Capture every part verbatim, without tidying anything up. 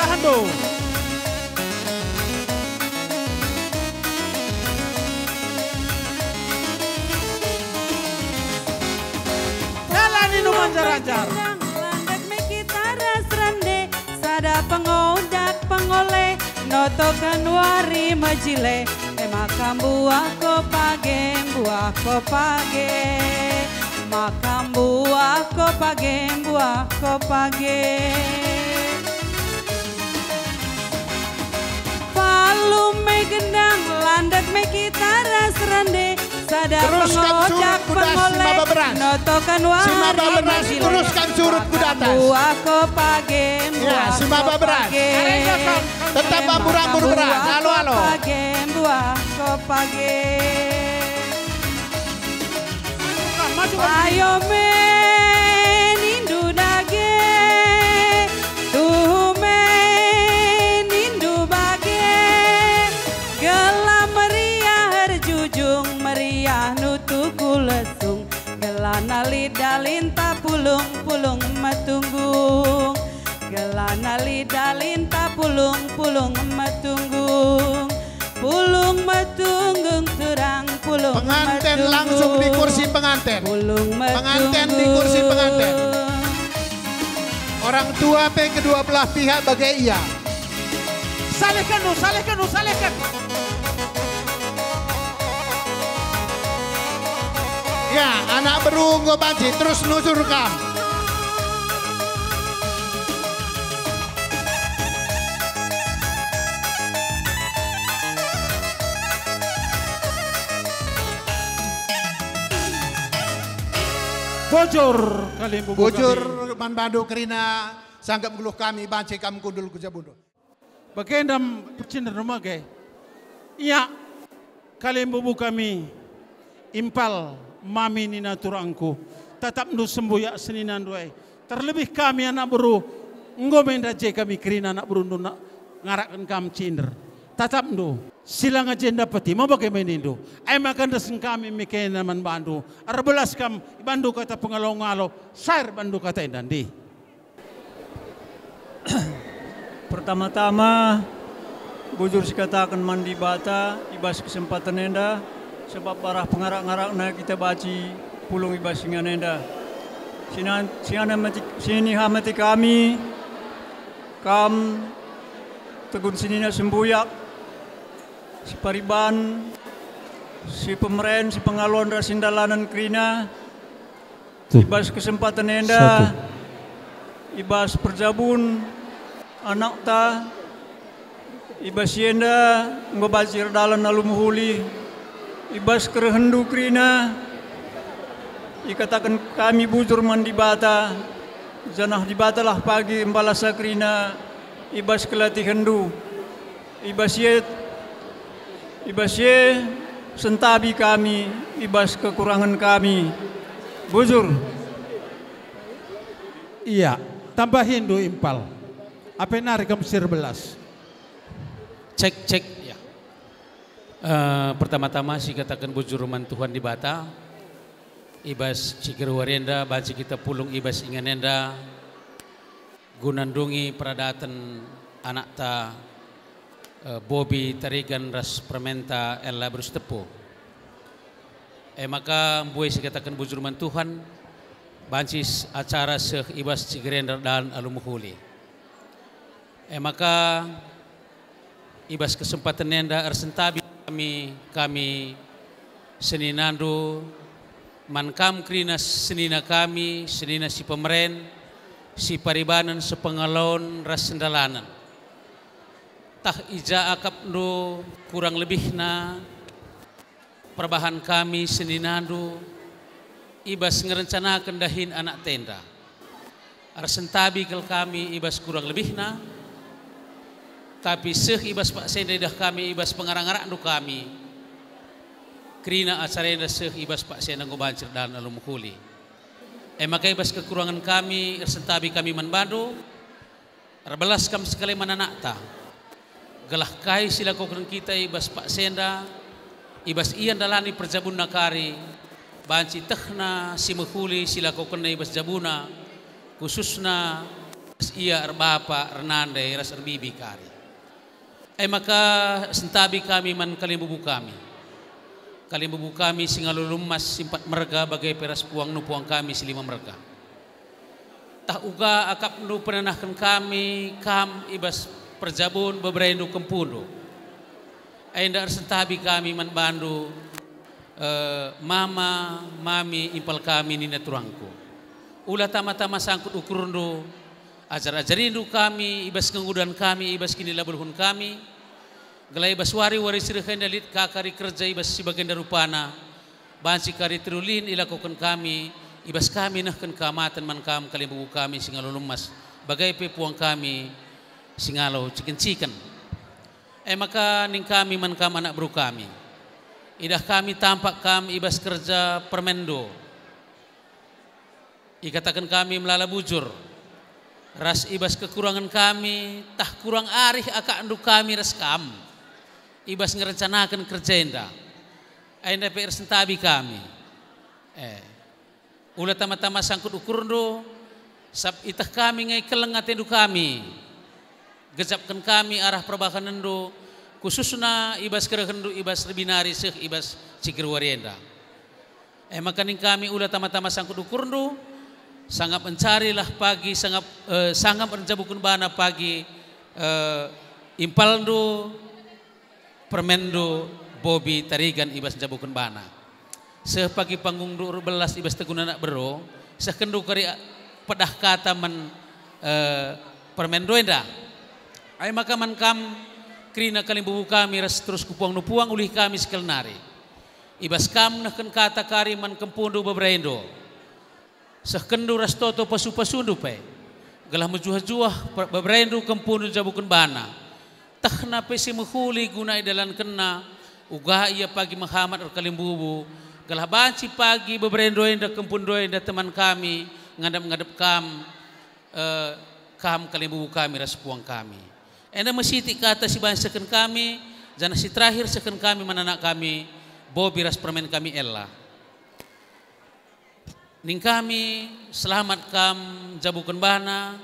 Ando. Dalan inum anjar-anjar. Landek me kita ras rende, sada pengodak pengole, notoken wari mejile, e maka mbuah ko page, mbuah ko page, maka mbuah ko page, mbuah ko page. Palum me gendang, landek me kita ras rende, sada pengodak pengole, notoken wari mejile, teruskan surut ku datas. Maka mbuah ko page, ya, mbuah ko page. Tetap ambur-ambur beras, alo, alo. Maka mbuah ko page. Ayo me nindu dage, tuhu me nindu bage, gelah meriah erjujung, meriah nutu ku lesung, gelah nali dalinta pulung-pulung metunggung, gelah nali dalinta pulung-pulung metunggung. Pulung metunggung turang, pulung metunggung. Penganten langsung di kursi penganten. Pulung metunggung. Penganten di kursi penganten. Orang tua pe kedua belah pihak bage ia. Salihken nu, salihken nu, salihken. Ya, anak beru enggo banci, terus nusur kam. Bujur kalimbubu kami. Bujur man bandu kerina, sangkep nggeluh kami banci kam kundul ku jabundu. Bagenda m-, percinderndu mage. Ia, kalimbubu kami, impal, mami nina turangku, tatapndu sembuyak seninandu e. Terlebih kami anak beru, enggo me ndaje kami kerina anak berundu na-, ngarakken kam cinder. Tatapndu, si langa jenda peti, ma bage me nindu. Ai maka ndesken kami me kena man bandu. Erbelas kam, ibandu kata pengalo-ngalo, sair bandu kata enda, ndih. Pertama-tama, bujur sikataken man Dibata i bas kesempaten enda, sebab arah pengarak-ngarakna kita banci pulung i bas ingan enda. Sinan-, sinana meti-, siniha meti kami, kam, tegun senina sembuyak, sipariban, sipemeren, sipengalon ras sindalanen kerina, Tuh. I bas kesempaten enda, satu. I bas perjabun anakta, i bas si enda enggo banci erdalan alu mehuli, i bas kerehenndu kerina, ikataken kami bujur man Dibata, janah Dibatalah pagi mbalasa kerina i bas kelatihenndu. I bas si e, i bas si e sentabi kami, i bas kekurangen kami. Bujur. Ia, tambahindu impal. Ape nari kam si erbelas? Cek, cek, ya. Eh, pertama-tama sikataken bujur man Tuhan Dibata. I bas si genduari enda banci kita pulung i bas ingan enda guna ndungi peradaten anakta, eh, Bobi Tarigan ras permenta Ella Berus Tepu. E maka mbue sikataken bujur man Tuhan, banci s-, acara seh i bas si genduari enda erdalan alu mehuli. E maka, i bas kesempaten enda ersentabi kami, kami seninandu, man kam kerina senina kami, senina si pemeren, si paribanen, si pengalon, ras sendalanen. Tah i ja akapndu kurang lebihna, perbahan kami seninandu i bas ngerencanaken dahin anakta enda. Ersentabi kal kami i bas kurang lebihna, tapi seh i bas paksa enda idah kami i bas pengarak-ngarakndu kami. Kerina acara enda seh i bas paksa enda enggo banci erdalan alu mehuli. E maka i bas kekurangen kami ersentabi kami man bandu, erbelas kam sekali man anakta, gelah kai si lakoken kita i bas paksa enda, i bas ia ndalani perjabunna kari, banci tehna si mehuli si lakokenna i bas jabuna, khususna ras ia erbapa, ernande, ras erbibi kari. E maka sentabi kami man kalimbubu kami. Kalimbubu kami si ngalo lumas, si empat merga, bage pe ras puang nu puang kami si lima merga. Tah uga akapndu penenahken kami kam i bas perjabun beberendu kempundu. Enda ersentabi kami man bandu, eh, mama, mami, impal kami nina turangku. Ula tama-tama sangkut ukurndu, ajar-ajarindu kami i bas kengudan kami, i bas kinilabeluhen kami, gelah i bas wari-wari si reh enda lit ka kari kerja i bas si bagenda rupana, banci kari terulihin ilakoken kami, i bas kami nehken keamaten man kam kalimbubu kami si ngalo lumas, bage pe puang kami si ngalo ciken-ciken. E maka ning kami man kam anak beru kami, idah kami tampak kam i bas kerja permenndu. Ikataken kami melala bujur, ras i bas kekurangen kami, tah kurang arih akapndu kami ras kam, i bas ngerencanaken kerja enda. Enda pe ersentabi kami. Eh, ula tama-tama sangkut ukurndu, sab iteh kami nge keleng atendu kami. Gejapken kami arah perbahanenndu, khususna i bas kerehenndu i bas rebi nari seh i bas ciger wari enda. E maka ning kami ula tama-tama sangkut ukurndu, sangap encarilah pagi sangap, eh, sangap erjabuken bana pagi, eh, impalndu, permenndu, bobi tarigan i bas njabuken bana. Seh pagi panggungndu erbelas i bas tegun anak beru, sehkenndu kari pedah kata man, eh, permenndu enda. Ai maka man kam kerina kalimbubu kami ras terus ku puang nu puang ulih kami sekel nari. I bas kam nehken kata kari man kempundu beberendu. Sehkenndu ras toto pasu-pasundu pe, gelah mejuah-juah per-, beberendu kempundu njabuken bana. Tehna pe si mehuli guna idalankenna, uga ia pagi mehamat erkalimbubu, gelah banci pagi beberendu enda kempundu enda teman kami ngadep-ngadep kam, eh, kam kalimbubu kami ras puang kami. Enda me sitik kata si banci sehken kami, janah si terakhir sehken kami man anak kami, bobi ras permen kami Ella. Ning kami, selamat kam njabuken bana,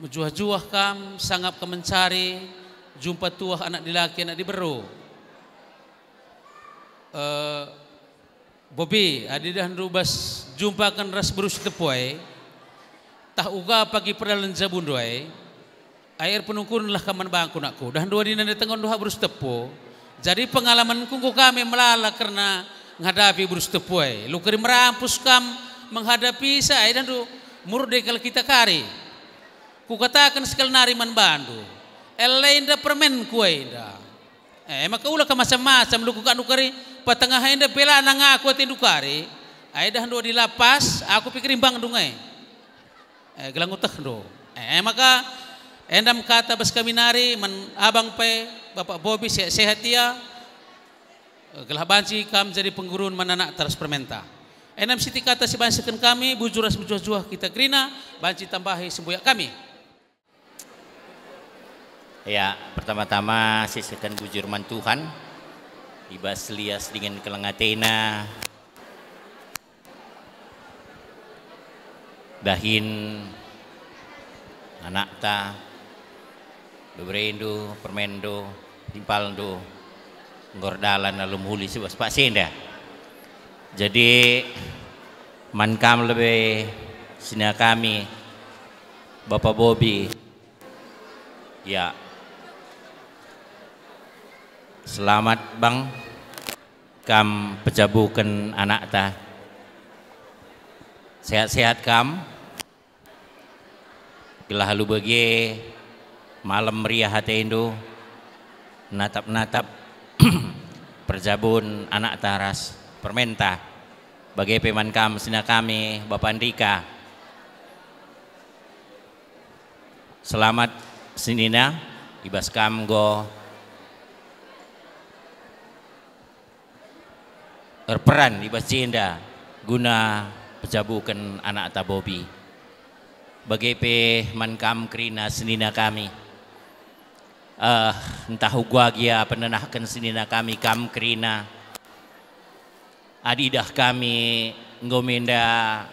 mejuah-juah kam, sangap kam mencari, jumpa tuah anak dilaki, anak diberu. Eh, Bobi, adi idahndu bas jumpaken ras beru si tepu e, tah uga pagi perdalanen jabundu e, ai erpenungkunlah kam man bangku, nakku. Dahndu adi nande tengon ndu hak beru si tepu, jadi pengalamenku enggo kami melala kerna ngadapi beru si tepu e. Lukeri merampus kam menghadapi sa, ai dahndu murde kal kita kari. Kukataken sekali nari man bandu, elenda permenku enda. E maka ula kam macam-macam, luku kak ndu kari, patengah enda pe la nang aku atendu kari. Ai dahndu adi la pas, aku pe kerimbang ndu nge. E, gelah ngutehndu. E maka, enda me kata bas kami nari, man abang pe, Bapak Bobi, sehat-sehat ia. E, gelah banci kam jadi penggurun man anakta ras permenta. Enda me sitik kata si banci sehken kami, bujur ras mejuah-juah kita kerina, banci tambahi sembuyak kami. Ya, pertama-tama sisehken bujur man Tuhan, i bas lias dingen keleng atena, dahin anakta, beberendu, permenndu, impalndu, enggo erdalan alu mehuli si bas paksa enda. Jadi, man kam lebe senina kami, Bapa Bobi. Ya. Selamat, Bang. Kam pejabuken anakta. Sehat-sehat kam. Gelah alu bage malem meriah atendu natap-natap perjabun anakta ras permenta. Bage pe man kam senina kami, Bapa Andika. Selamat senina, i bas kam enggo erperan i bas jenda guna pejabuken anakta Bobi. Bage pe man kam kerina senina kami. Eh, ntah uga gia penenahken senina kami kam kerina. Adi idah kami enggo menda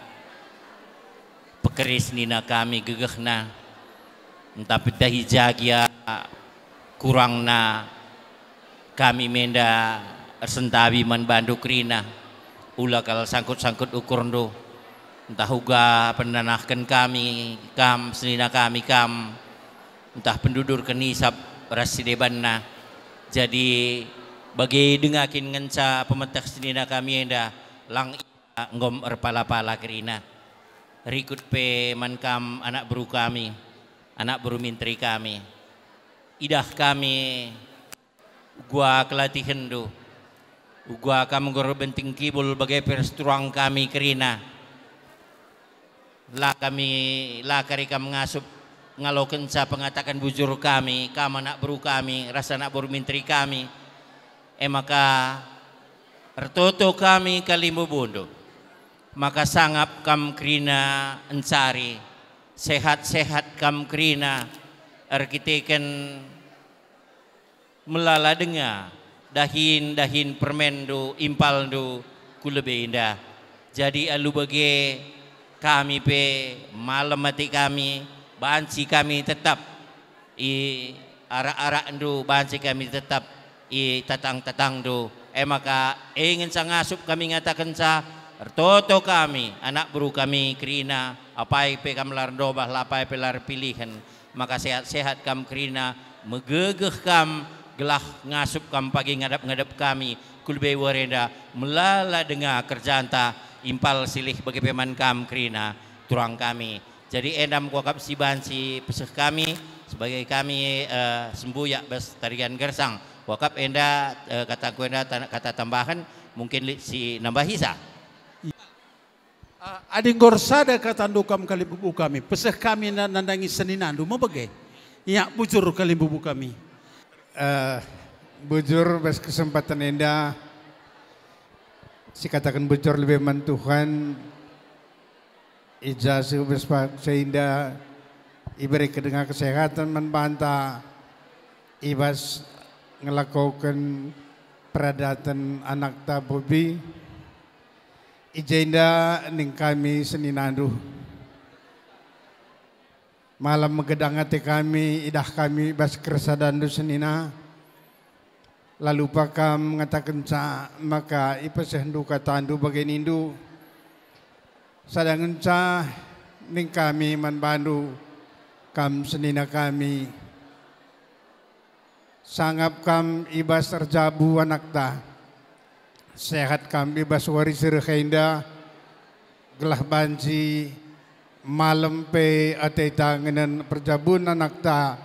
pekeri senina kami gegehna, Ntah pe ntah i ja gia kurangna kami me enda ersentabi man bandu kerina, ula kal sangkut-sangkut ukurndu, ntah uga penanahken kami kam, senina kami kam, ntah pendudurken isap ras si debanna. Jadi, bage denga kin ngenca pemeteh senina kami enda, lang ia nggom erpala-pala kerina. Rikut pe man kam anak beru kami, anak beru minteri kami. Idah kami uga kelatihenndu, uga kam enggo erbenting kibul bage pe ras turang kami kerina. La kami, la kari kam ngasup ngalokenca pengataken bujur kami, kam anak beru kami, ras anak beru minteri kami. E maka, ertoto kami kalimbubundu, maka sangap kam kerina encari, sehat-sehat kam kerina erkiteken melala denga dahin-dahin permenndu, impalndu ku lebe enda. Jadi alu bage kami pe malem ate kami, banci kami tetap i arak-arakndu, banci kami tetap i tatang-tatangndu. E maka, e ngenca ngasup kami ngatakenca, ertoto kami, anak beru kami kerina, apai pe kam la erdobah, la apai pe la erpilihen, maka sehat-sehat kam kerina, megegeh kam, gelah ngasup kam pagi ngadap-ngadap kami, ku lebe wari enda, melala denga kerjanta, impal silih bage pe man kam kerina, turang kami. Jadi enda me kuakap si banci peseh kami, sebagai kami, eh, sembuyak bas tarian gersang. Kuakap enda, eh, katangku enda tan-, kata tambahen, mungkin lit si nambahi sa. Ah, adi nggor sada katandu kam kalimbubu kami, peseh kami na-, nandangi seninandu, mebege. Ia bujur kalimbubu kami. Eh, bujur bas kesempatan enda, sikataken bujur lebe man Tuhan, i ja seh bas paksa enda ibereken denga kesehatan man banta, i bas ngelakoken peradaten anakta Bobi. I jenda ning kami seninandu. Malem megedang ate kami idah kami bas kersadandu senina. La lupa kam ngatakenca maka ipesehndu katandu bage nindu. Sada ngenca ning kami man bandu, kam senina kami. Sangap kam i bas erjabu anakta. Sehat kam i bas wari si reh enda, gelah banci malem pe ateta ngenen perjabun anakta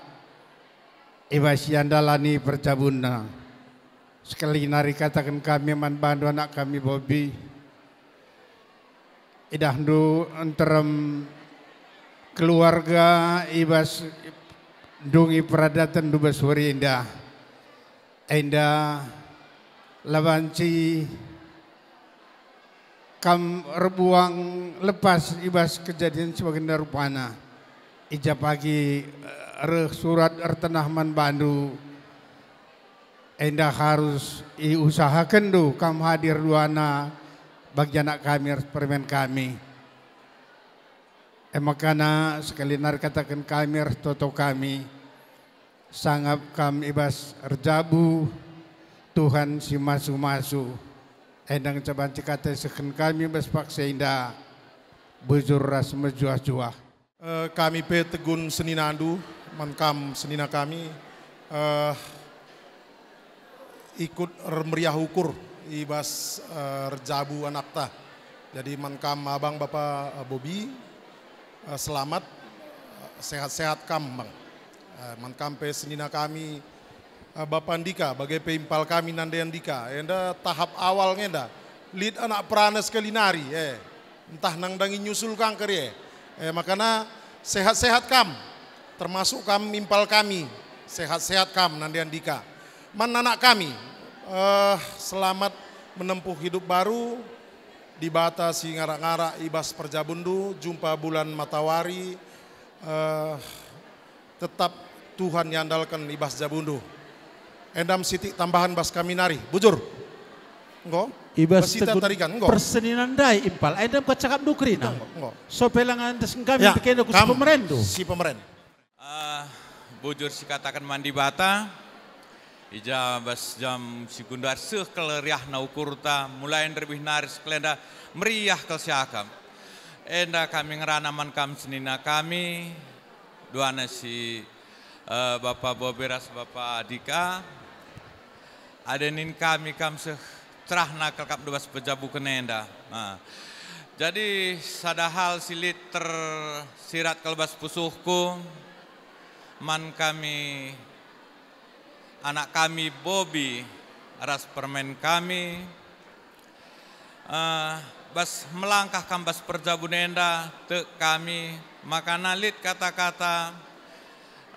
i bas iandalani perjabunna. Sekali nari kataken kami man bandu anak kami Bobi. Idahndu nterem keluarga i bas ndungi peradatenndu bas wari enda. Enda la banci kam erbuang lepas i bas kejadin si bagenda rupana. I ja pagi, eh, reh surat ertenah man bandu. Enda harus iusahakenndu kam hadir duana bagi anak kami ras permen kami. E makana sekali nari kataken kami ras toto kami, sangap kam i bas erjabu Tuhan si masu-masu. Enda ngenca banci kata isehken kami bas paksa enda, bujur ras mejuah-juah. Eh, kami pe tegun seninandu, man kam senina kami, eh, ikut ermeriah ukur i bas, eh, erjabu anakta. Jadi man kam abang Bapa, eh, Bobi, eh, selamat, eh, sehat-sehat kam, Bang. Eh, man kam pe senina kami, eh, Bapa Andika, bage pe impal kami nande Andika, enda tahap awal nge enda. Lit anak perana sekali nari, eh. Ntah nandangi nyusul kanker, eh. Eh, makana sehat-sehat kam, termasuk kam impal kami, sehat-sehat kam nande Andika. Man anak kami, eh, selamat menempuh hidup baru, Dibata si ngarak-ngarak i bas perjabunndu, jumpa bulan matawari, eh, tetap Tuhan iandalken i bas jabundu. Enda me sitik tambahan bas kami nari. Bujur. Enggo? I bas Bas ita tegun tarigan, enggo? Perseninan ndai impal, enda me kacakapndu kerina. Enggo, enggo. Sope langa endesken kami Ya, bekenda ku kam si pemerenndu. Si pemeren. Eh, Bujur sikataken man Dibata, i ja bas jam si gundari seh kal riahna ukurta, mulai nderbih nari sekalenda meriah kal siakap. Enda kami ngerana man kam senina kami, duana si, eh, Bapa Bobi ras Bapa Dika. Adi nin kami kam seh cerahna kal kap bas pejabuken enda. Nah, jadi sada hal si lit tersirat kal bas pusuhku man kami, anak kami Bobi ras permen kami, eh, bas melangkah kam bas perjabun enda, tek kami, makana lit kata-kata,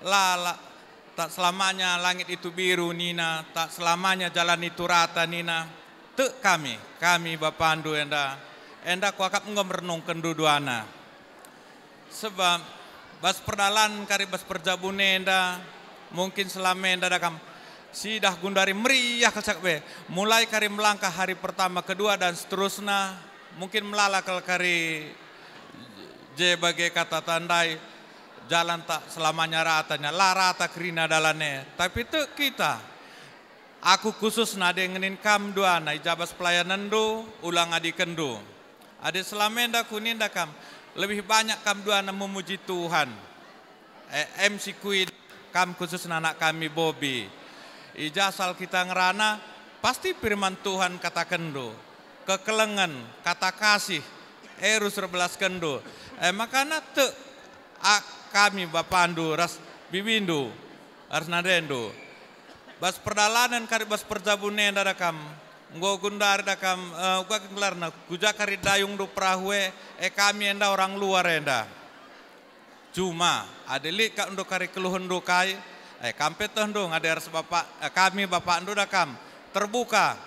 la, la, tak selamanya langit itu biru nina, tak selamanya jalan itu rata nina. Tek kami, kami bapandu enda, enda kuakap enggo merenungkenndu duana. Sebab bas perdalan kari bas perjabun enda, mungkin selama enda da kam sidah gundari meriah kal siakap e. Mulai kari melangkah hari pertama, kedua, dan seterusna, mungkin melala kal kari je bage kata tandai, jalan tak selamanya rata, la rata kerina dalan e. Tapi tek kita, aku khususna adi ngenin kam duana i ja bas pelayanenndu, ula ngadikenndu. Adi selama enda kuninda kam, lebih banyak kam duana memuji Tuhan. E, em si kuid kam khususna anak kami Bobi. I ja asal kita ngerana, pasti firman Tuhan katakenndu. Kekelengen, kata kasih, e rusur belaskenndu. E, makana tek a-, kami bapandu ras bibindu, ras nandendu. Bas perdalanen kari bas perjabun enda da kam, enggo gundari da kam, eh, uga kin gelarna, ku ja kari dayungndu perahu e, e kami enda orang luar enda. Cuma, adi lit kap ndo kari keluhenndu kai, e kam pe tehndu ngade ras bapak, eh, kami bapakndu da kam, terbuka.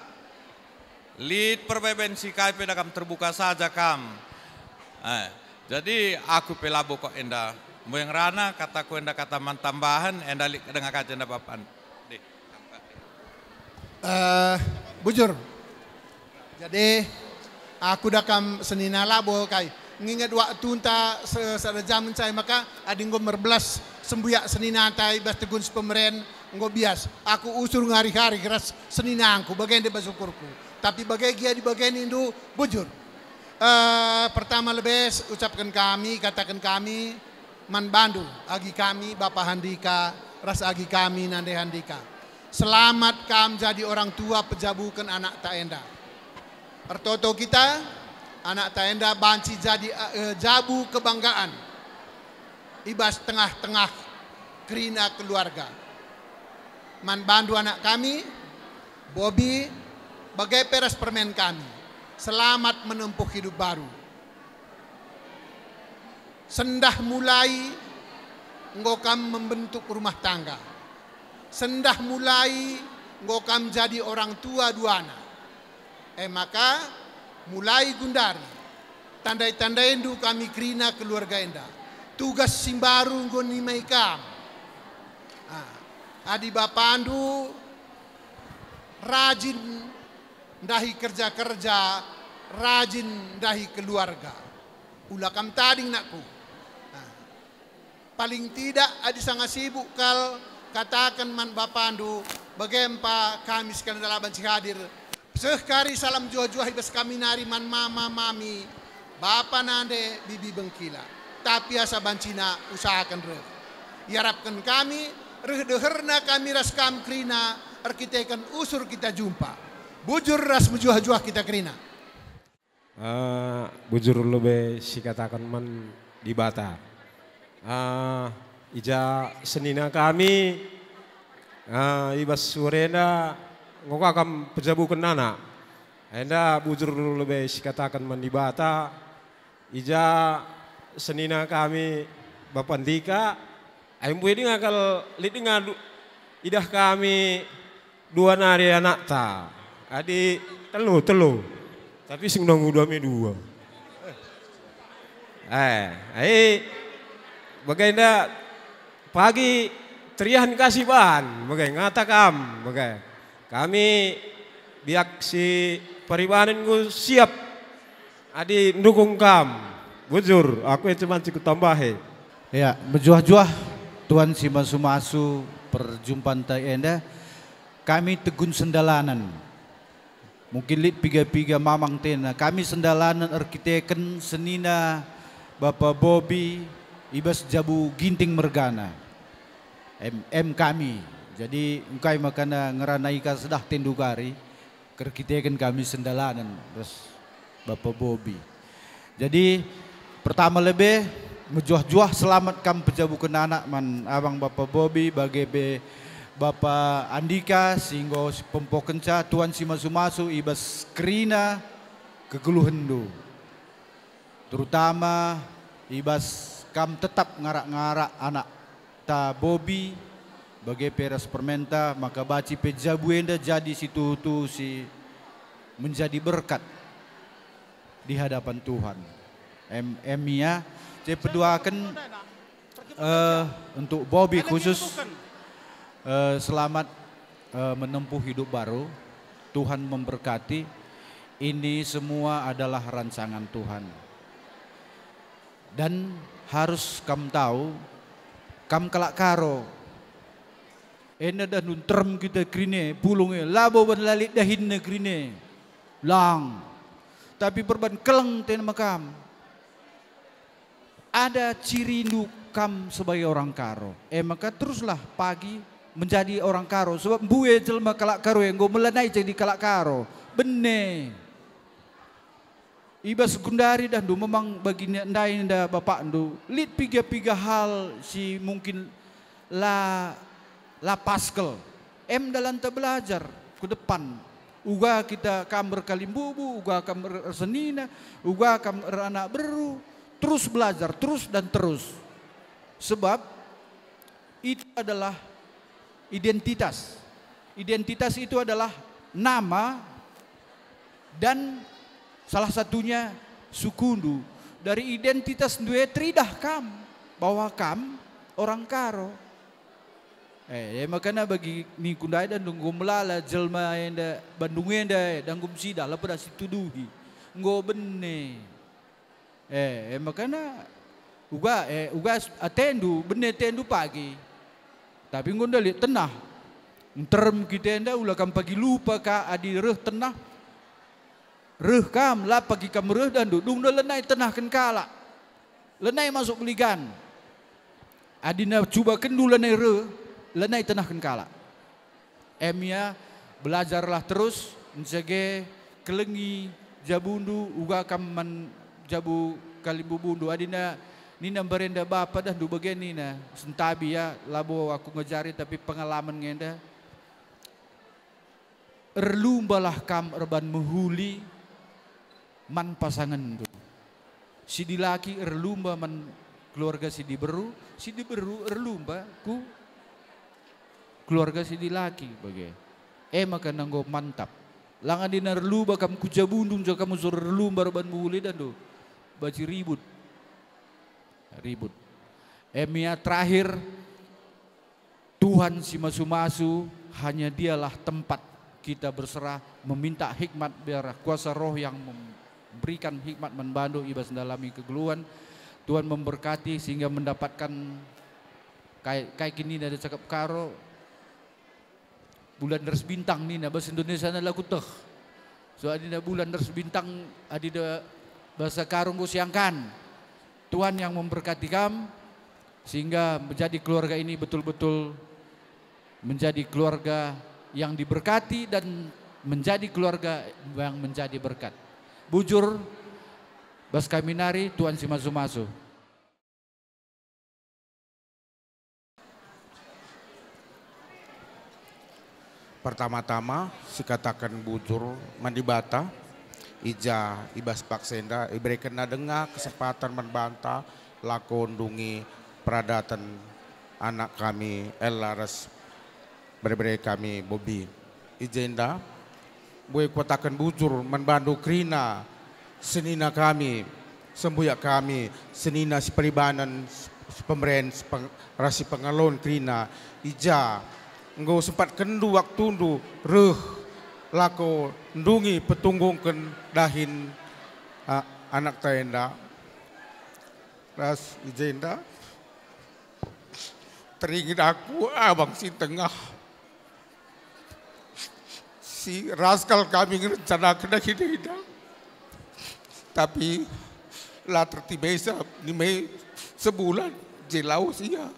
Lit perbeben si kai pe da kam, terbuka saja kam. Eh, jadi aku pe labo kok enda. Mbueng rana kataku enda kata man tambahen, enda lit denga kaja enda bapan. Deh. Eh, bujur. Jadi, aku da kam senina labo kai. Nginget waktunta se-, sada jam ncai maka adi enggo merbelas sembuyak seninanta i bas tegun si pemeren enggo bias. Aku usur ngari-hari ras seninangku, bage nde bas ukurku. Tapi bage gia di bage nindu bujur. Eh, pertama lebes ucapken kami, kataken kami, man bandu, agi kami Bapa Handika, ras agi kami Nande Handika. Selamat kam jadi orang tua pejabuken anakta enda. Ertoto kita, anakta enda banci jadi, eh, jabu kebanggaan i bas tengah-tengah kerina keluarga. Man bandu anak kami, Bobi, bage pe ras permen kami. Selamat menempuh hidup baru. Sendah mulai enggo kam membentuk rumah tangga. Sendah mulai enggo kam jadi orang tua duana. E maka, mulai gundari, tandai-tandaindu kami kerina keluarga enda. Tugas si mbaru enggo nimai kam. Ah, adi bapandu rajin ndahi kerja-kerja, rajin ndahi keluarga. Ula kam tading, nakku. Ah. Paling tidak, adi sanga sibuk kal, kataken man bapandu, bage empa kami sekalian dalaban si hadir. Seh kari salam juah-juah i bas kami nari man mama, mami, bapa, nande, bibi, bengkila. Tapi asa bancina usahaken reh. Iarapken kami, reh deherna kami ras kam kerina, erkiteken usur kita jumpa. Bujur ras mejuah-juah kita kerina. Eh, bujur lebe sikataken man Dibata. Eh, i ja senina kami, eh, i bas sore enda enggo ka kam pejabuken anak. Enda bujur lebe sikataken man Dibata, i ja senina kami Bapa Ndika, ai mbue denga kal lit denga du-, idah kami dua nari anakta. Adi telu, telu. Tapi seng nunggu dua me dua. Eh, ai bagenda pagi teriahen kasih ban, bagai ngata kam, bagai. Kami biak si paribanen enggo siap adi ndukung kam. Bujur, aku e cuman si kutambahi. Ya, mejuah-juah Tuhan si masu-masu perjumpanta enda, kami tegun sendalanen. Mungkin lit piga-piga mamang tena, kami sendalanen erkiteken senina Bapa Bobi i bas jabu Ginting mergana. M M kami. Jadi engkai makana ngerana ika sedah tendu kari, kerkiteken kami sendalanen ras Bapa Bobi. Jadi pertama lebe mejuah-juah selamat kam pejabuken anak man abang Bapa Bobi, bage pe Bapa Andika si enggo sipempokenca. Tuhan si masu-masu i bas kerina kegeluhenndu, terutama i bas kam tetap ngarak-ngarak anakta Bobi, bage pe ras permenta, maka banci pe jabu enda jadi si tuhu-tuhu si menjadi berkat di hadapan Tuhan. Em, em ia, saya peduaken, eh, untuk Bobi khusus, eh, selamat, eh, menempuh hidup baru. Tuhan memberkati. Ini semua adalah rancangan Tuhan. Dan harus kam tahu, kam kalak Karo. Enda dah nunterem kita kerine, pulung e, labo ban la lit dahinna kerine. Lang. Tapi perban keleng tena kam. Ada cirindu kam sebagai orang Karo. E maka teruslah pagi menjadi orang Karo. Sebab mbue jelma kalak Karo e enggo melanai jadi kalak Karo. Bene. I bas gundari dahndu memang bagi ndai enda bapakndu, lit piga-piga hal si mungkin la, la paskel. Em dalanta belajar ku depan. Uga kita kam erkalimbubu, uga kam er-, ersenina, uga kam eranak beru, terus belajar, terus dan terus. Sebab itu adalah identitas. Identitas itu adalah nama dan salah satunya sukundu. Dari identitasndu e teridah kam bahwa kam orang Karo. Eh, e makana bagi ningku ndai enda enggo melala jelma enda Bandung enda, eh, dangkum sidah, la pernah situduhi. Enggo bene. Eh, e makana uga, eh, uga s-, atendu, bene atendu pagi. Tapi enggo ndai lit tenah. Nterem kita enda ula kam pagi lupa ka adi reh tenah. Reh kam, la pagi kam reh dahndu, dung lanai tenahken kalak. Lanai masuk beligan. Adina cubakenndu lanai reh, lanai tenahken kalak. Em ia, belajarlah terus, ncege kelengi jabundu, uga kam man jabu kalimbubundu. Adina nina mbarenda bapa dahndu bage nina, sentabi ya, labo aku ngajari tapi pengalaman nge enda. Erlumbalah kam erban mehuli man pasangenndu. Si dilaki erlumba man keluarga si diberu, si diberu erlumba ku keluarga si dilaki bage. E maka enggo mantap. Lang adina erlumba kam ku jabundu, nja kam usur erlumba erban mehuli dahndu. Banci ribut. Ribut. Em ia terakhir, Tuhan si masu-masu, hanya Dialah tempat kita berserah, meminta hikmat biar kuasa Roh yang memberikan hikmat man bandu i bas ndalami kegeluhen. Tuhan memberkati sehingga mendapatkan kai, kai kin nina cakap Karo, bulan ras bintang nina, bahasa Indonesiana la kueteh. So adina bulan ras bintang, adina bahasa Karo enggo siangkan. Tuhan yang memberkati kam, sehingga menjadi keluarga ini betul-betul menjadi keluarga yang diberkati dan menjadi keluarga yang menjadi berkat. Bujur, bas kami nari, Tuhan si masu-masu. Pertama-tama, sikataken bujur man Dibata, i ja i bas paksa enda iberekenNa denga kesempatan man banta lako ndungi peradaten anak kami Ella ras bere-bere kami Bobi. I jenda, mbue kukataken bujur man bandu kerina senina kami, sembuyak kami, senina siperibanen, sipemeren, sipeng-, ras sipengalon kerina, i ja enggo sempatkenndu waktundu reh lako ndungi petunggungken dahin, a, anakta enda. Ras i jenda. Teringet aku abang si tengah. Si ras kal kami ngerencanaken enda. Tapi la tertibesa, nimai sebulan je lawes ia.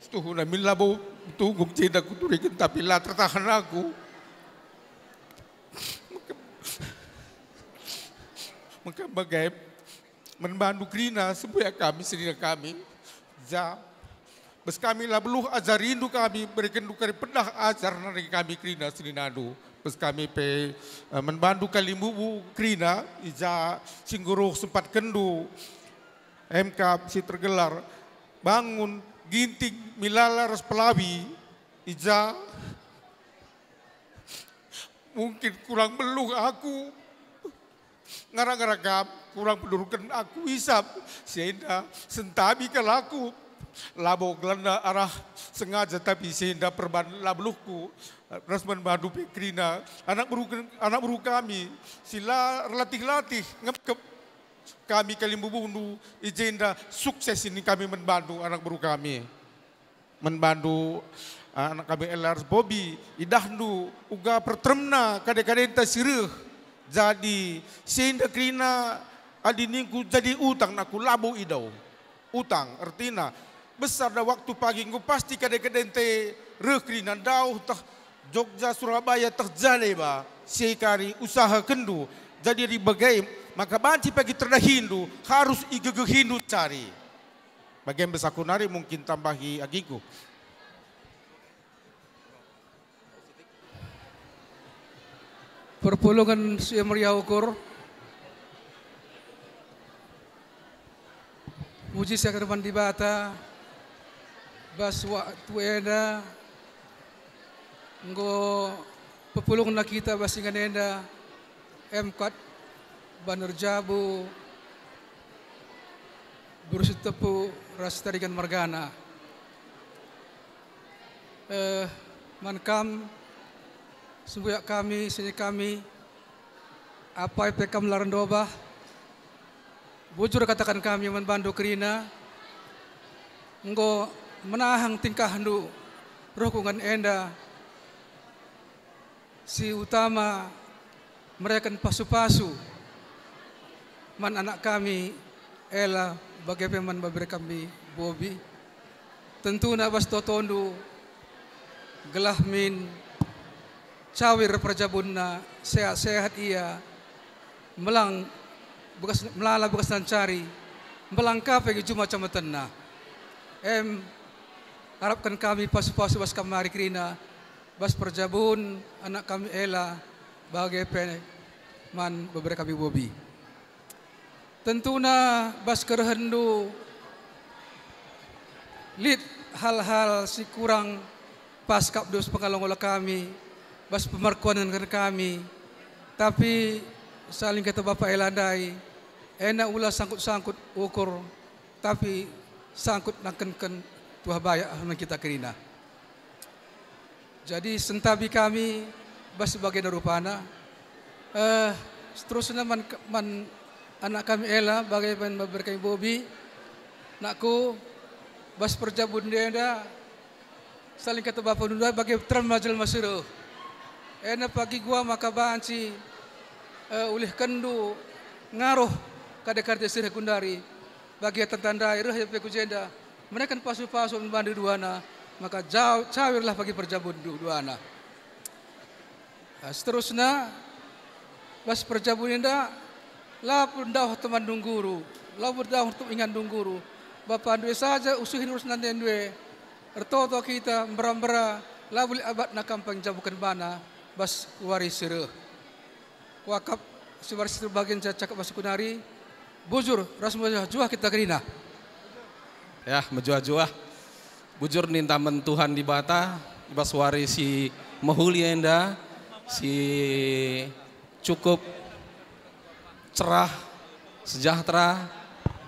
Setuhuna min labo tunggung jenda kuturiken, tapi la tertahan aku. Maka, maka bage man bandu kerina, sembuyak kami, senina kami, ja bas kami la beluh ajarindu kami, berekenndu kari pedah ajar nari kami kerina, seninandu. Bas kami pe, eh, man bandu kalimbubu kerina, i ja si enggo reh sempatkenndu M K si tergelar Bangun, Ginting, Milala ras Pelawi, i ja mungkin kurang beluh aku. Ngara-ngara kam kurang penduruken aku isap, si enda sentabi kal aku. Labo gelarna arah sengaja, tapi si enda perban la beluhku. Ras man bandu pe kerina, anak beru, anak beru kami, si la erlatih-latih ngepkep kami kalimbubundu i jenda, sukses nin kami man bandu, anak beru kami. Man bandu, ah, anak kami Ella ras Bobi, idahndu uga perteremna kade-kadenta si reh. Jadi, si enda kerina adi ningku jadi utang, nakku labo idau. Utang, ertina, besar da waktu pagi enggo pasti kade-kadenta reh kerina, ndauh teh Jogja, Surabaya, teh ja deba, si kari usahakenndu. Jadi adi bage, maka banci pagi terdahindu, harus igegehindu cari. Bage bas aku nari mungkin tambahi agingku. Perpulungen si meriah ukur. Puji siah man Dibata, bas waktu enda enggo pepulungna kita bas ingan enda, emkat Baner Jabu, Beru Sitepu ras Taringan mergana. Eh, man kam, sembuyak kami, seni kami, apai pe kam la erndobah, bujur kataken kami man bandu kerina, enggo menahang tingkahndu reh ku ingan enda, si utama mereken pasu-pasu man anak kami Ella, bage pe man bebe kami Bobi. Tentuna bas totondu, gelah min cawir perjabunna, sehat-sehat ia, melang bekas, melala bekas nancari, mbelang ka pe juma cametenna. Em, arapken kami pasu-pasu bas kam nari kerina, bas perjabun anak kami Ella, bage pe man bebe kami Bobi. Tentuna bas kerehenndu lit hal-hal si kurang pas kap dus pengalo-ngalo kami, bas pemerkuanen kami, tapi saling kita Bapa Ella ndai, enda ula sangkut-sangkut ukur, tapi sangkut nangkenken tuah bayak man kita kerina. Jadi sentabi kami bas bagenda rupana. Eh, seterusna man, man anak kami Ella, bage man bebe kami Bobi. Nakku, bas perjabun enda, saling kata bapa nunda bage terem jelma si reh. Enda pagi gua maka banci, eh, ulihkenndu ngaruh kade-kade si reh gundari. Bagi tanda-tandai reh pe ku jenda, mereken pasu-pasu man bandu duana, maka jau-, cawirlah pagi perjabunndu duana. Ah, seterusna, bas perjabun enda, la pun dauh teman nungguru, la pun dauh ingan nungguru, bapa ndue saja usuhin urus nande ndue, ertoto kita, mbera-mbera, la bulit abatna kam pengjabuken bana, bas wari si reh. Kuakap si wari si terbagen cakap bas aku nari, bujur ras mejuah-juah kita kerina. Ya, mejuah-juah. Bujur ninta man Tuhan Dibata, i bas wari si mehuli enda, si cukup cerah, sejahtera,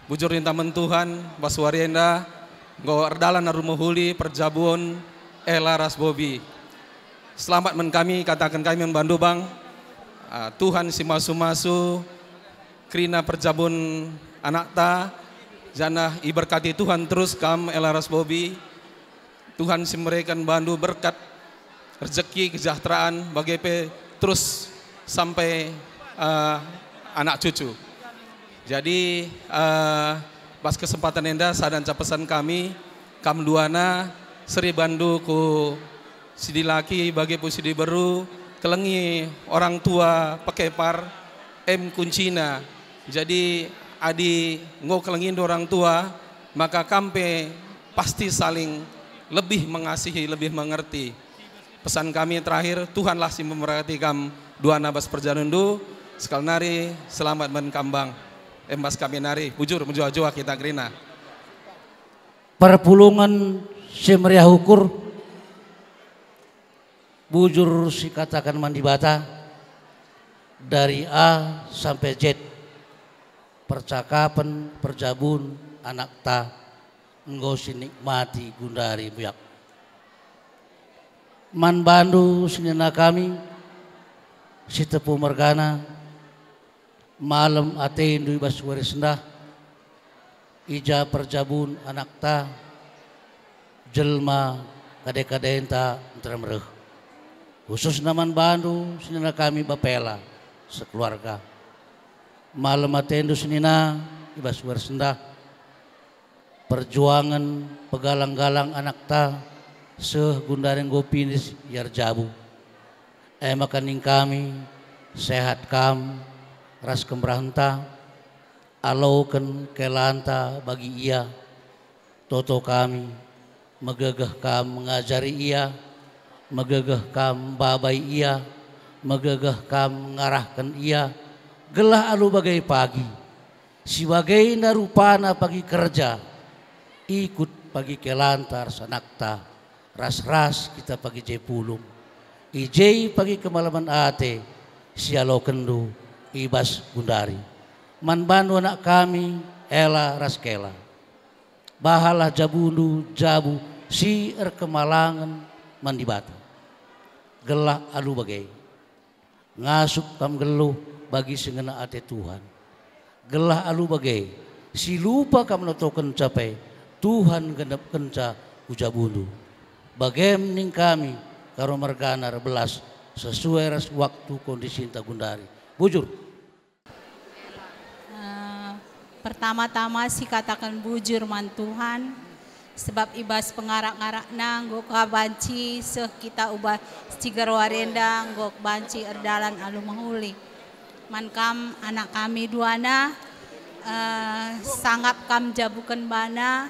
bujur ninta man Tuhan, bas wari enda, enggo erdalan alu mehuli perjabun Ella ras Bobi. Selamat man kami, kataken kami man bandu bang, ah, Tuhan si masu-masu, kerina perjabun anakta, Janah iberkati Tuhan terus kam, Ella ras Bobi. Tuhan si mereken bandu berkat, rejeki, kesejahteraan, bage pe terus sampai, eh, anak cucu. Jadi, eh, pas kesempatan enda, sada nca pesan kami, kam duana, seri bandu ku si dilaki bage pe si diberu, kelengi orang tua pekepar, em kuncina. Jadi, adi enggo kelengindu orang tua, maka kam pe pasti saling lebih mengasihi, lebih mengerti. Pesan kami terakhir, Tuhanlah si memberkati kam duana bas perjalanenndu. Sekali nari, selamat man kam bang. Em bas kami nari, bujur mejuah-juah kita kerina. Perpulungen si meriah ukur, bujur sikataken man Dibata, dari A sampai Z, percakapen perjabun anakta enggo sinikmati gundari muyak. Man bandu senina kami, si tepu mergana, malem atendu i bas wari sendah, i ja perjabun anakta, jelma kade-kadenta nterem reh. Khususna man bandu senina kami bapa Ella sekeluarga. Malem atendu senina i bas wari sendah, perjuangen pegalang-galang anakta seh gundari enggo pinis ia erjabu. E maka ning kami, sehat kam ras kemerahenta, aloken kelanta bagi ia. Toto kami, megegeh kam ngajari ia, megegeh kam mbabai ia, megegeh kam ngarahken ia, gelah alu bage pagi, si bagenda rupana pagi kerja, ikut pagi kelanta ras anakta, ras-ras kita pagi je pulung. I je pagi kemalemen ate si alokenndu i bas gundari. Man bandu anak kami, Ella ras Kela. Bahanlah jabundu jabu si erkemalangen man Dibata. Gelah alu bage, ngasup kam nggeluh bagi si ngena ate Tuhan. Gelah alu bage, si lupa kam notokenca pe, Tuhan nggenepkenca ku jabundu. Bagem ning kami, Karo mergana erbelas sesuai ras waktu kondisinta gundari. Bujur. Eh, pertama-tama sikataken bujur man Tuhan, sebab i bas pengarak-ngarakNa enggo ka banci seh kita u bas ciger wari enda enggo banci erdalan alu mehuli. Man kam anak kami duana, eh, sangap kam jabuken bana,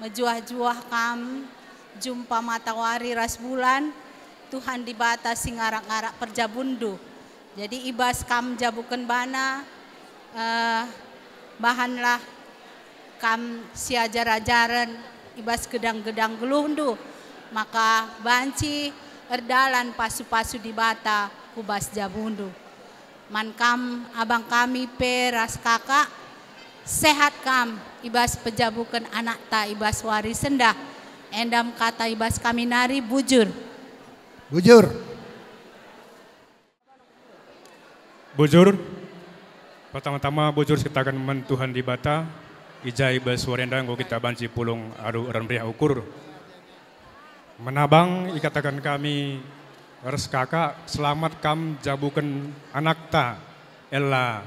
mejuah-juah kam jumpa matawari ras bulan, Tuhan Dibata si ngarak-ngarak perjabunndu. Jadi i bas kam jabuken bana, eh, bahanlah kam siajar-ajaren i bas gedang-gedang geluhndu, maka banci erdalan pasu-pasu Dibata ku bas jabundu. Man kam abang kami pe ras kakak, sehat kam i bas pejabuken anakta i bas wari sendah. Enda me kata i bas kami nari, bujur. Bujur. Bujur. Pertama-tama bujur sikataken man Tuhan Dibata, i ja i bas wari enda enggo kita banci pulung alu ermeriah ukur. Man abang ikataken kami ras kakak, selamat kam jabuken anakta, Ella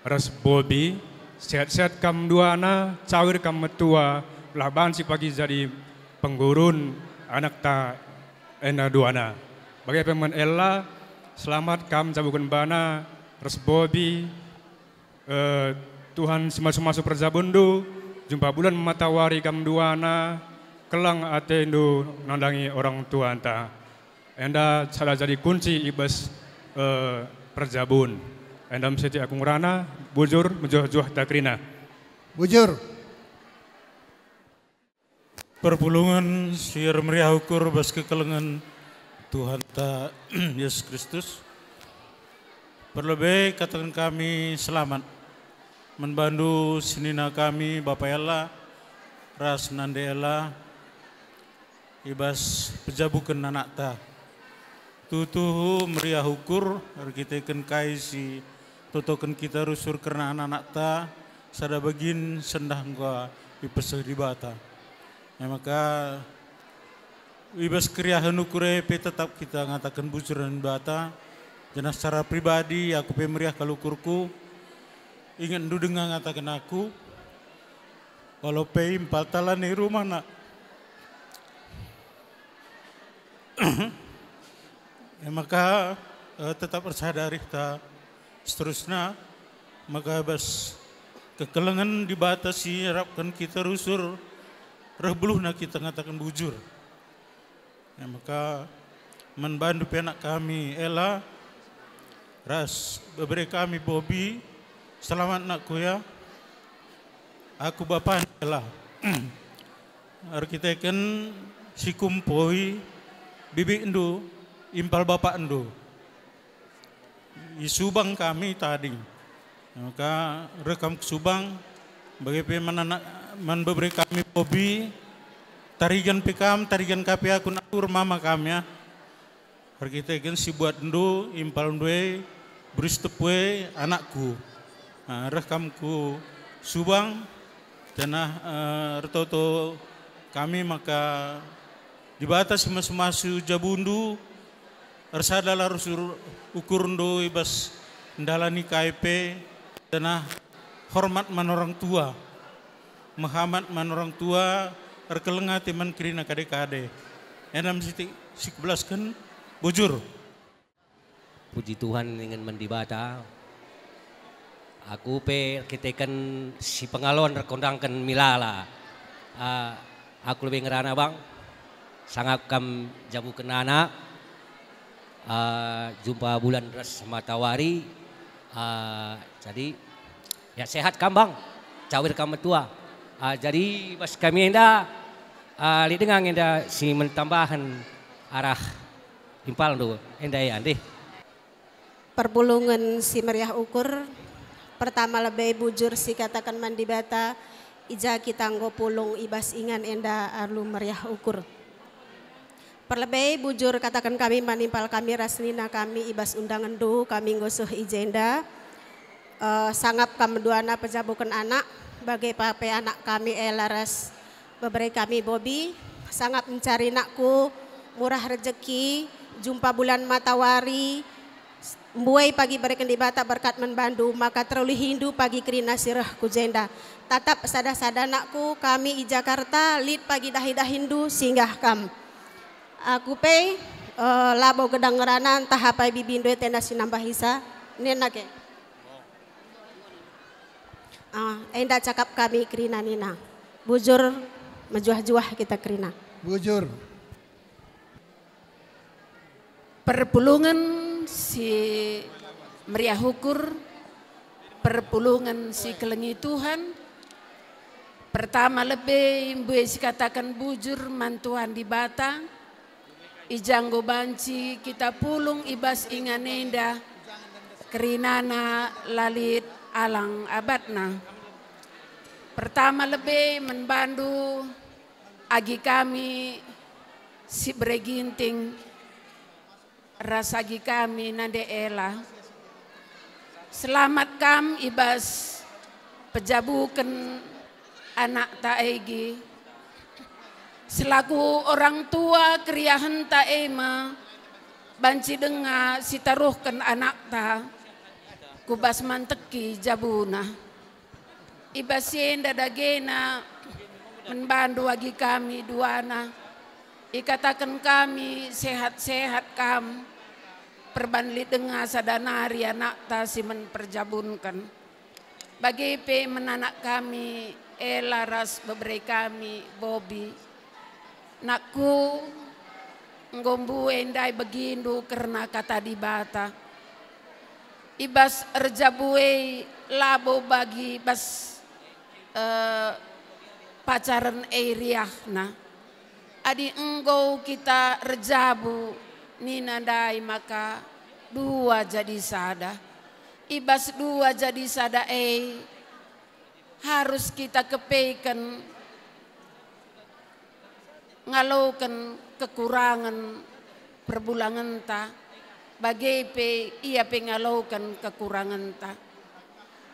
ras Bobi. Sehat-sehat kam duana, cawir kam metua, gelah banci pagi jadi penggurun anakta enda duana. Bage pe man Ella, selamat kam jabuken bana ras Bobi. Eh, Tuhan si masu-masu perjabunndu, jumpa bulan matawari kam duana, kelang atendu nandangi orang tuanta. Enda sada jadi kunci i bas, eh, perjabun. Enda me sitik aku ngerana, bujur, mejuah-juah ta kerina. Bujur. Perpulungen si ermeriah ukur bas kekelengen Tuhanta Yesus Kristus. Perlebe kataken kami selamat man bandu senina kami, Bapa Ella ras Nande Ella, i bas pejabuken anakta. Tuhu meriah ukur erkiteken kai si totoken kita rusur kerna anak-anakta, sada bagin sendah enggo ipeseh Dibata. E maka, i bas keriahen ukur e pe tetap kita ngataken bujur man Dibata, janah secara pribadi aku pe meriah kal ukurku. Ingetndu denga ngataken aku, walau pe impalta lanai rumahna. E maka, eh, tetap ersadari ta seterusna, maka bas kekelengen Dibata si arapken kita rusur, reh beluhna kita ngataken bujur. E maka, man bandu pe anak kami, Ela, ras bebere kami, Bobi, selamat, nakku, ya. Aku bapana, Ela. Erkiteken si kumpoi bibikndu, impal bapakndu. I Subang kami tading. Maka reh kam ku Subang, bage pe man anak, man bebere kami Bobi, tarigan pe kam, tarigan ka pe aku, nakku, reh mama kami, ya. Erkiteken si buatndu, impalndu e, buri si tepu e, anakku. Ah, reh kam ku Subang, janah, eh, ertoto kami maka Dibata si masu-masu jabundu, ersadalah rusur ukurndu i bas ndalani kai pe, janah hormat man orang tua, mehamat man orang tua, erkeleng ate man kerina kade-kade. Enda me sitik si kubelasken, bujur. Puji Tuhan, ningen man Dibata. Aku pe erkiteken si pengaloken erkondangken milala. Ah, aku lebe ngerana, Bang. Sangap kam jabuken anak. Ah, jumpa bulan ras matawari. Ah, jadi, ya, sehat kam, Bang. Cawir kam metua. Ah, jadi bas kami enda, ah, lit denga nge enda si mentambahen arah impalndu enda, ya, ndeh. Perpulungen si meriah ukur, pertama lebe bujur sikataken man Dibata, i ja kita enggo pulung i bas ingan enda alu meriah ukur. Perlebe bujur kataken kami man impal kami ras nina kami i bas undangenndu kami enggo seh i jenda. Eh, sangap kam duana pejabuken anak, bage pa pe anak kami Ela ras bebere kami Bobi, sangap mencari nakku, murah rejeki, jumpa bulan matawari, mbuai pagi bereken Dibata berkat man bandu, maka terulihindu pagi kerina si reh ku jenda. Tatap sada-sada nakku, kami i Jakarta, lit pagi dahi-dahindu, singgah kam. Aku pe, eh, labo gedang ngerana, ntah apai bibindu e tena si nambahisa, nina ke. Ah, enda cakap kami kerina nina. Bujur, mejuah-juah kita kerina. Bujur. Perpulungen si meriah ukur, perpulungen si kelengi Tuhan. Pertama lebe mbue sikataken bujur man Tuhan Dibata, i ja enggo banci kita pulung i bas ingan enda, kerinana la lit alang abatna. Pertama lebe man bandu agi kami si bere Ginting, ras agi kami nande Ela. Selamat kam i bas pejabuken anakta Egi. Selaku orang tua, keriahenta e me banci denga sitaruhken anakta ku bas manteki jabuna. I bas si enda dagena man bandu agi kami duana, ikataken kami sehat-sehat kam, perban lit denga sada nari anakta si men perjabunken. Bage pe man anak kami, Ela ras bebere kami, Bobi. Nakku, enggo mbue ndai begindu kerna Kata Dibata. I bas erjabu e labo bagi bas, eh, pacaren e riahna. Adi enggo kita erjabu nina ndai maka dua jadi sada. I bas dua jadi sada e harus kita kepeken ngaloken kekurangen perbulangenta, bage pe ia pe ngaloken kekurangenta.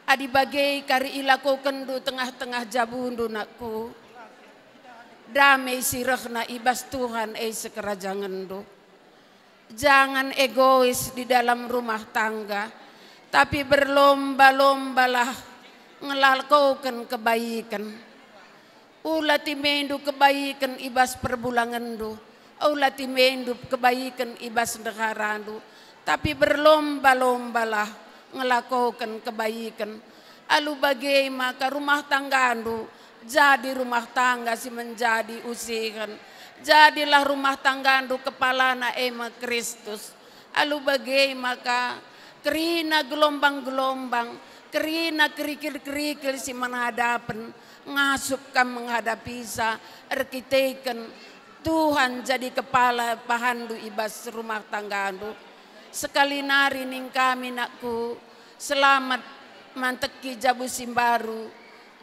Adi bage kari ilakokenndu tengah-tengah jabundu, nakku, dame si rehna i bas Tuhan e sikerajangenndu. Jangan egois di dalam rumah tangga, tapi berlomba-lombalah ngelakoken kebaiken. Ula timendu kebaiken i bas perbulangenndu, ula timendu kebaiken i bas ndeharandu, tapi berlomba-lombalah ngelakoken kebaiken. Alu bage maka rumah tanggandu jadi rumah tangga si menjadi usihen. Jadilah rumah tanggandu kepalana e me Kristus. Alu bage maka kerina gelombang-gelombang, kerina kerikil-kerikil si menghadapen, ngasup kam menghadapisa erkiteken Tuhan jadi kepala bahanndu i bas rumah tanggandu. Sekali nari ning kami, nakku, selamat manteki jabu si mbaru,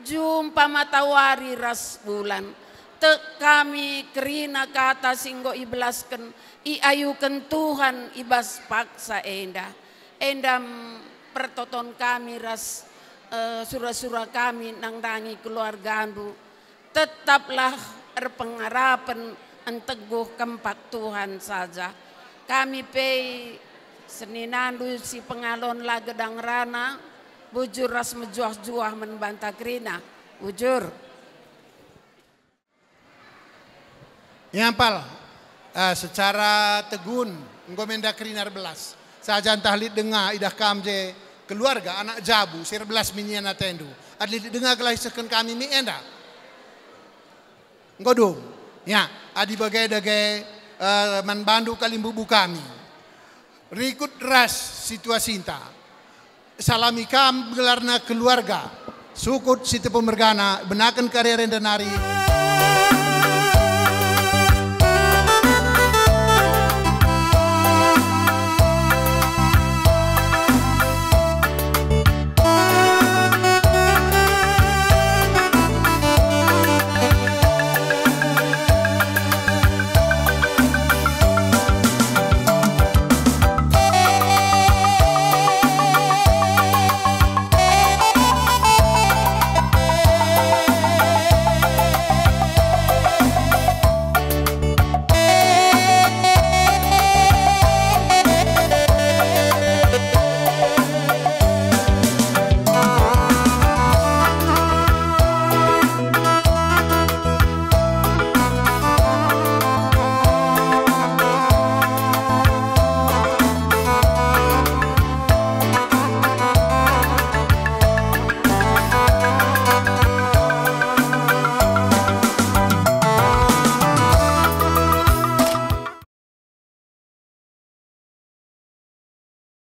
jumpa matawari ras bulan. Tek kami kerina kata si enggo ibelasken, iayuken Tuhan i bas paksa enda. Enda, mm, pertoton kami ras, eh, sura-sura kami nandangi keluargandu. Tetaplah erpengarapen, enteguh kempak Tuhan saja. Kami pe seninandu si pengalon la gedang rana, bujur ras mejuah-juah man banta kerina. Bujur. Iampal, eh, secara tegun enggo me enda kerina erbelas. Saja ntah lit denga idah kam je keluarga anak jabu si erbelas min ian atendu. Adi lit denga gelah isehken kami mi enda. Enggo dung. Ya, adi bage dage, eh, man bandu kalimbubu kami. Rikut ras situasinta. Salami kam gelarna keluarga. Sukut si tepung mergana, benaken kari-kari enda nari.